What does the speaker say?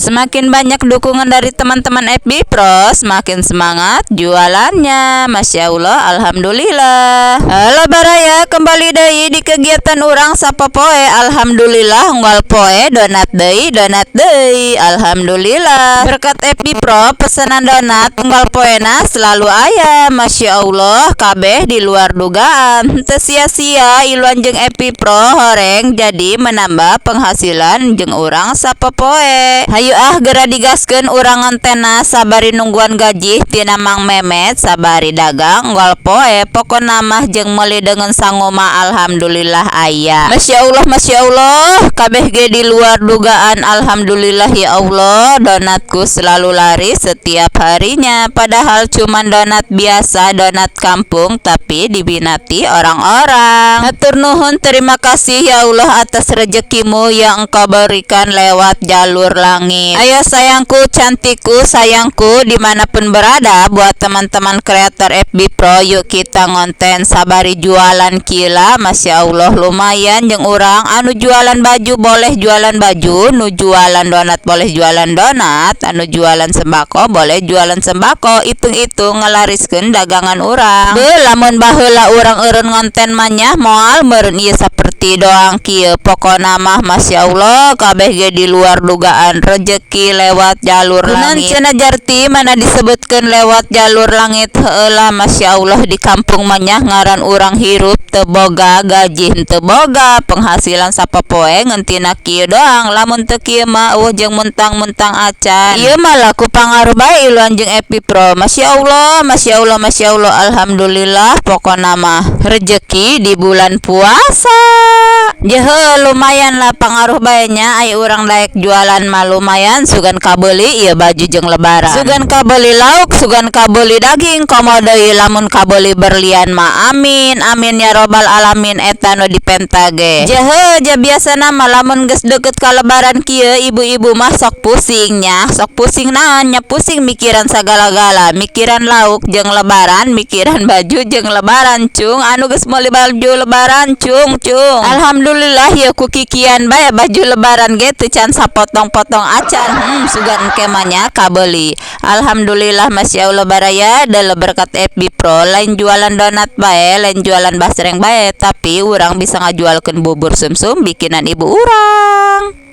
Semakin banyak dukungan dari teman-teman FB Pro, semakin semangat jualannya. Masya Allah, alhamdulillah. Halo baraya, kembali deui di kegiatan urang sapopoe. Alhamdulillah, unggal poe donat deui, donat deui. Alhamdulillah. Berkat FB Pro, pesanan donat unggal poena selalu aya. Masya Allah, kabeh di luar dugaan. Teu sia-sia iluan jeung FB Pro, horeng jadi menambah penghasilan jeung urang sapopoe. Hayu ah, gera digaskeun urang ngontenna sabari nungguan gaji tina Mang Memet, sabari dagang unggal poe. Pokona mah jeung meuli deungeun sangu mah alhamdulillah aya. Masya Allah, Masya Allah, kabeh ge di luar dugaan. Alhamdulillah ya Allah, donatku selalu laris setiap harinya. Padahal cuman donat biasa, donat kampung, tapi diminati orang-orang. Hatur nuhun, terima kasih ya Allah atas rezekimu yang Engkau berikan lewat jalur langit. Ayo sayangku, cantikku, sayangku, dimanapun berada, buat teman-teman kreator FB Pro, yuk kita ngonten sabari jualan kila. Masya Allah, lumayan jeung urang. Anu jualan baju boleh jualan baju, nu jualan donat boleh jualan donat, anu jualan sembako boleh jualan sembako. Hitung-hitung ngelariskeun dagangan urang. Be, lamun baheula urang eureun ngonten mah nya, moal meureun ieu saperti doang kieu. Pokona mah Masya Allah, kabeh ge di luar dugaan, rezeki lewat jalur langit. Cenah jarti mana disebutkeun lewat jalur langit? Heula, Masya Allah, di kampung mah nya, ngaran urang hirup teu boga gaji, teu boga penghasilan, sapopoe ngentina kieu doang. Lamun teu kieu mah euweuh jeung muntang-muntang acan. Ieu mah laku pangaruh bae iluan jeung FB Pro. Masya Allah, Masya Allah, Masya Allah, alhamdulillah. Pokona mah rezeki di bulan puasa. Jehe, lumayan lah, pangaruh bae nya. Ai urang daek jualan mah lumayan, sugan kabeuli ieu baju jeung lebaran, sugan kabeuli lauk, sugan kabeuli daging. Komo deui lamun kabeuli berlian mah, amin amin ya robbal alamin, eta nu dipenta ge. Jehe ja, biasana mah lamun geus deket ka lebaran kieu, ibu-ibu mah sok pusing nya. Sok pusing naon nya? Pusing mikiran sagala-gala, mikiran lauk jeung lebaran, mikiran baju jeung lebaran. Cung, anu geus meuli baju lebaran, cung cung. Alhamdulillah ya, ku kikian bae baju lebaran ge teu can sapotong-potong acan. Sugan engke mah nya kabeuli. Alhamdulillah, Masya Allah. Baraya, dalam berkat FB Pro, lain jualan donat bae, lain jualan basreng bae, tapi urang bisa ngajualkeun bubur sumsum bikinan ibu urang.